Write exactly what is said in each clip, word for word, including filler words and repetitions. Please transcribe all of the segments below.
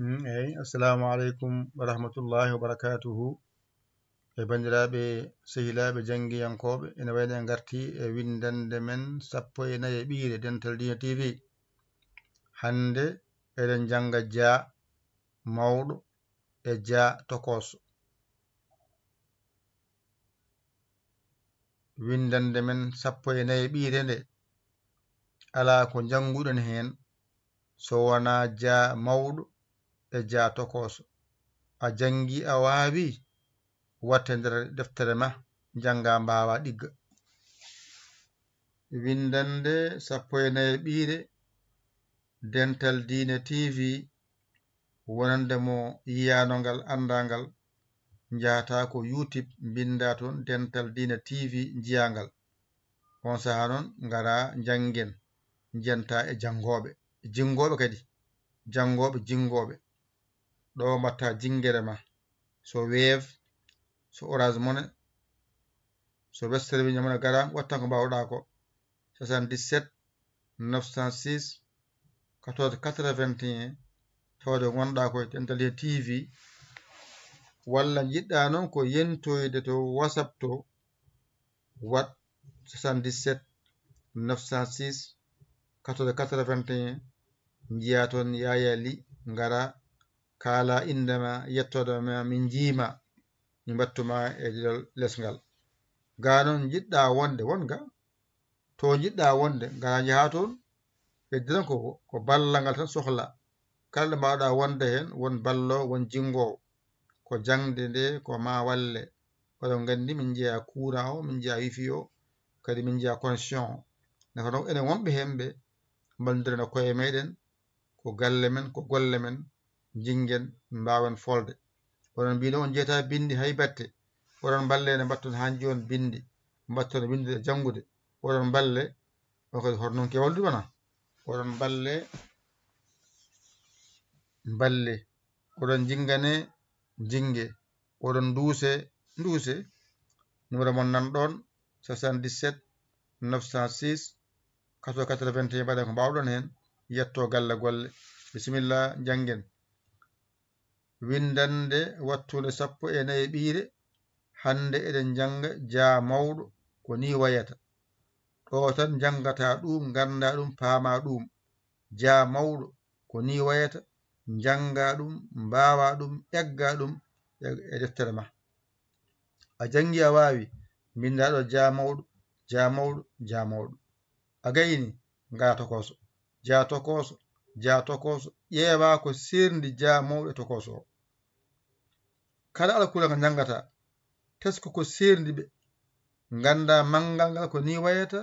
Mm, eyi, assalamu aleykum wa rahmatullahi wa barakatuhu. E banndiraaɓe, sehilaaɓe, janngiyankooɓe, ene wayno en ngarti e winndannde men sappo e nayi e ɓiire Dental Diine T V. Hannde eɗen njannga jaa mawɗo e jaa tokooso. Winndannde men sappo e nayi e ɓiire nde, alaa ko njannguɗen heen so wonaa jaa mawɗo e jaa tokooso. A janngi, a waawi, watte nder deftere ma, njannga, mbaawa, ɗigga. Winndannde sappo e nayi e ɓiire Dental Diine T V, wonande mo yiyaano ngal, anndaa ngal, njahata ko YouTube, mbinnda toon Dental Diine T V, njiyaa ngal. On sahaa noon, ngara, njanngen, njenta e janngooɓe, jinngooɓe kadi, janngooɓe, jinngooɓe. Ɗo mbatta jinngere ma, so Wave, so Orange Money, so Western Union, mo gara, wattan ko mbaawɗaa ko, soixante-dix-sept neuf cent six quatorze quatre-vingt-un, tawde ngonɗaa ko e Dental Diine T V, walla njiɗɗaa noon ko yentoyde to WhatsApp to, waɗ soixante-dix-sept neuf cent six quatorze quatre-vingt-un, njiyaa toon Yaaya Li, ngara, kaala innde ma, yettoode ma, min njii ma, min mbattu ma e leɗol les ngal. Gaa noon njiɗɗaa wonde, won ga, to njiɗɗaa wonde, ngara njahaa toon, ɓe dina ko, ko ballal ngal tan sohla. Kala ɗo mbaawɗaa wonde heen, won balloowo, won jinngoowo. Ko jaŋde nde, ko ma walle. Oɗon nganndi min njeyaa courant o, min njeyaa wifi o, kadi min njeyaa connexion o. Nde ko noon enen wonɓe heen ɓe mballondirana koye meɗen, ko galle men, ko golle men, njinngeen, mbaawen folde. Oɗon mbiino on njeyataa binndi hay batte. Oɗon mballe ne mbatton haa njiyon binndi, mbatton winnde e janngude. Oɗon mballe, o kadi hoto noon ke wallude wona. Oɗon mballe, mballe. Oɗon njinngane, njinngee. Oɗon nduuse, nduuse. Numéro mon nan ɗoon, soixante-dix-sept neuf cent six quatorze quatre-vingt-un, mbaɗen ko mbaawɗon heen, yetto galle golle. Bisimilla, njanngen. Winndannde wattunde sappo e nayi ɓiire, hannde eɗen njannga jaa mawɗo, ko nii wayata. Ɗo tan njanngataa ɗum, nganndaa ɗum, paamaa ɗum. Jaa mawɗo, ko nii wayata, njanngaa ɗum, mbaawaa ɗum, eggaa ɗum e, e deftere ma. A janngi, a waawi, mbinndaa ɗo jaa mawɗo, jaa mawɗo, jaa mawɗo. A gayni, ngaraa tokooso. Jaa tokooso, jaa tokooso, ƴeewaa ko seerndi jaa mawɗo e tokooso o. Kala alkula nga njanngataa, tesko ko seerndi ɓe. Nganndaa manngal ngal ko nii wayata,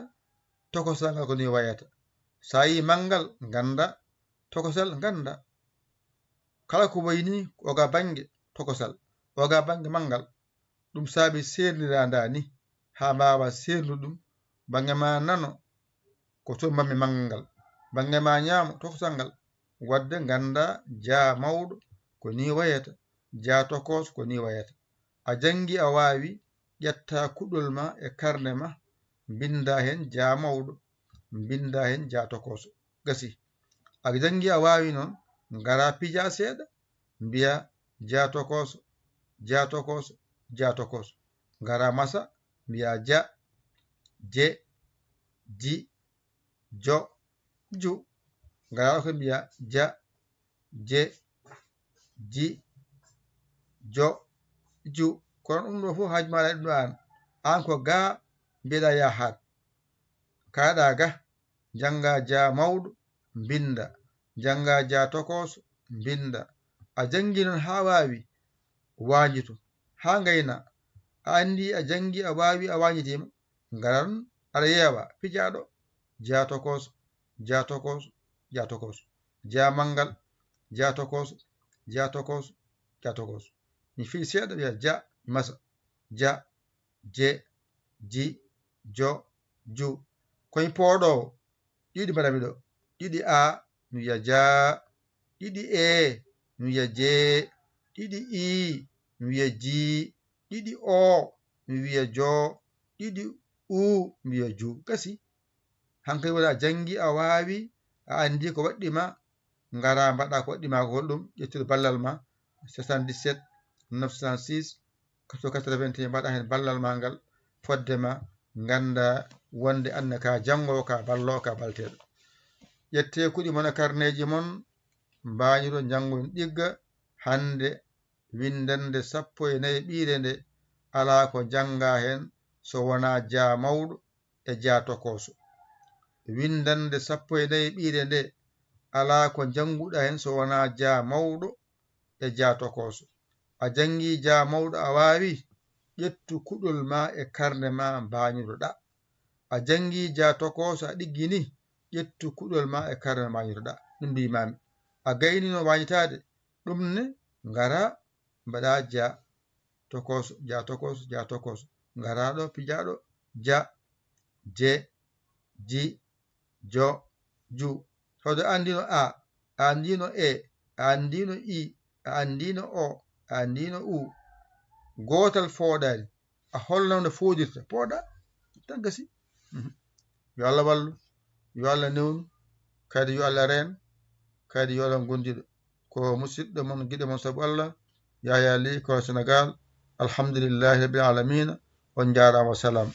tokosal ngal ko nii wayata. So a yii manngal, nganndaa, tokosal, nganndaa. Kala ko wayi nii, ko oga bannge tokosal, oga bannge manngal. Ɗum saabi seerndiraa ndaa nii, haa mbaawaa seerndude ɗum. Bannge ma nano, ko toon mbaɗmi manngal ngal. Bannge ma ñaamo, tokosal ngal. Waɗde nganndaa jaa mawɗo, ko nii wayata, jaa tokooso, ko nii wayata. A janngi, a waawi, ƴetta kuɗol ma e karne ma, mbinnda heen jaa mawɗo, mbinnda heen jaa tokooso. Gasi. A janngi, a waawi noon, ngara pija seeɗa, mbiya jaa tokooso, jaa tokooso, jaa tokooso. Ngara masa, mbiya ja, je, ji, jo, ju. Ngara ko mbiya ja, je, ji, jo, ju. Kono ɗum ɗo fof haaju ma alaa ɗum ɗo aan. Aan ko ga mbiyeɗaa yahat. Kaaɗa ga, njannga jaa mawɗo, mbinnda. Njannga jaa tokooso, mbinnda. A janngi noon haa waawi, waanjito, haa ngayna. A anndi, a janngi, a waawi, a waanjitiima. Ngaran aɗa yeewa, pijaaɗo, jaa tokooso, jaa tokooso, jaa tokooso. Jaa manngal, jaa tokooso, jaa tokooso, jaa tokooso. Mi fii seeɗa, wiya ja, masa, ja, je, ji, jo, ju. Koye pooɗoowo, ɗiɗi mbaɗa mi ɗo. Ɗiɗi a, mi wiya jaa. Ɗiɗi e, mi wiya jee. Ɗiɗi i, mi wiya jii. Ɗiɗi o, mi wiya joo. Ɗiɗi u, mi wiya ju. Gasi. Hankadi woni a janngi, a waawi, a anndi ko waɗɗi ma, ngara mbaɗa ko waɗɗi ma ko holɗum, ƴettude ballal ma, soixante-dix-sept neuf cent six quatre-vingt-un, mbaɗa heen ballal ma ngal, fodde ma ngannda wonde anne ka janngooka, ballooka, balteeɗo. Ƴette kuɗi mon e karneeji mon, mbañiro njanngoyn ɗigga hannde winndannde sappo e nayi ɓiire nde, alaa ko jannga heen so wonaa jaa mawɗo e jaa tokooso. Winndannde sappo e nayi ɓiire nde, alaa ko jannguɗa heen so wonaa jaa mawɗo e jaa tokooso. A janngii jaa mawɗo a waawi, ƴettu kuɗol ma e karne ma mbañiroɗa. A janngii jaa tokooso a ɗiggini, ƴettu kuɗol ma e karne ma mbañiroɗa. Ɗum mbiimaami. A gaynino wañitaade, ɗum ne ngara mbaɗa jaa tokooso, jaa tokooso, jaa tokooso. Ngara ɗo, pija ɗo, ja, je, ji, jo, ju. Hoɗo anndino a, a anndino e, a anndino i, a anndino o, a anndino u. Gootal fooɗaani. A holno no fooɗirta. Pooɗa. Tan gasi. Mhm. Yo Allah wallu. Yo Allah newnu. Kadi yo Allah reen. Kadi yo Allah gondiɗo. Ko musidɗo mon, giɗo mon sabu Allah, Yaya Ly, ko Sénégal. Alhamdulillahi Rabbil Alamina. On njaaraama, wa salaam.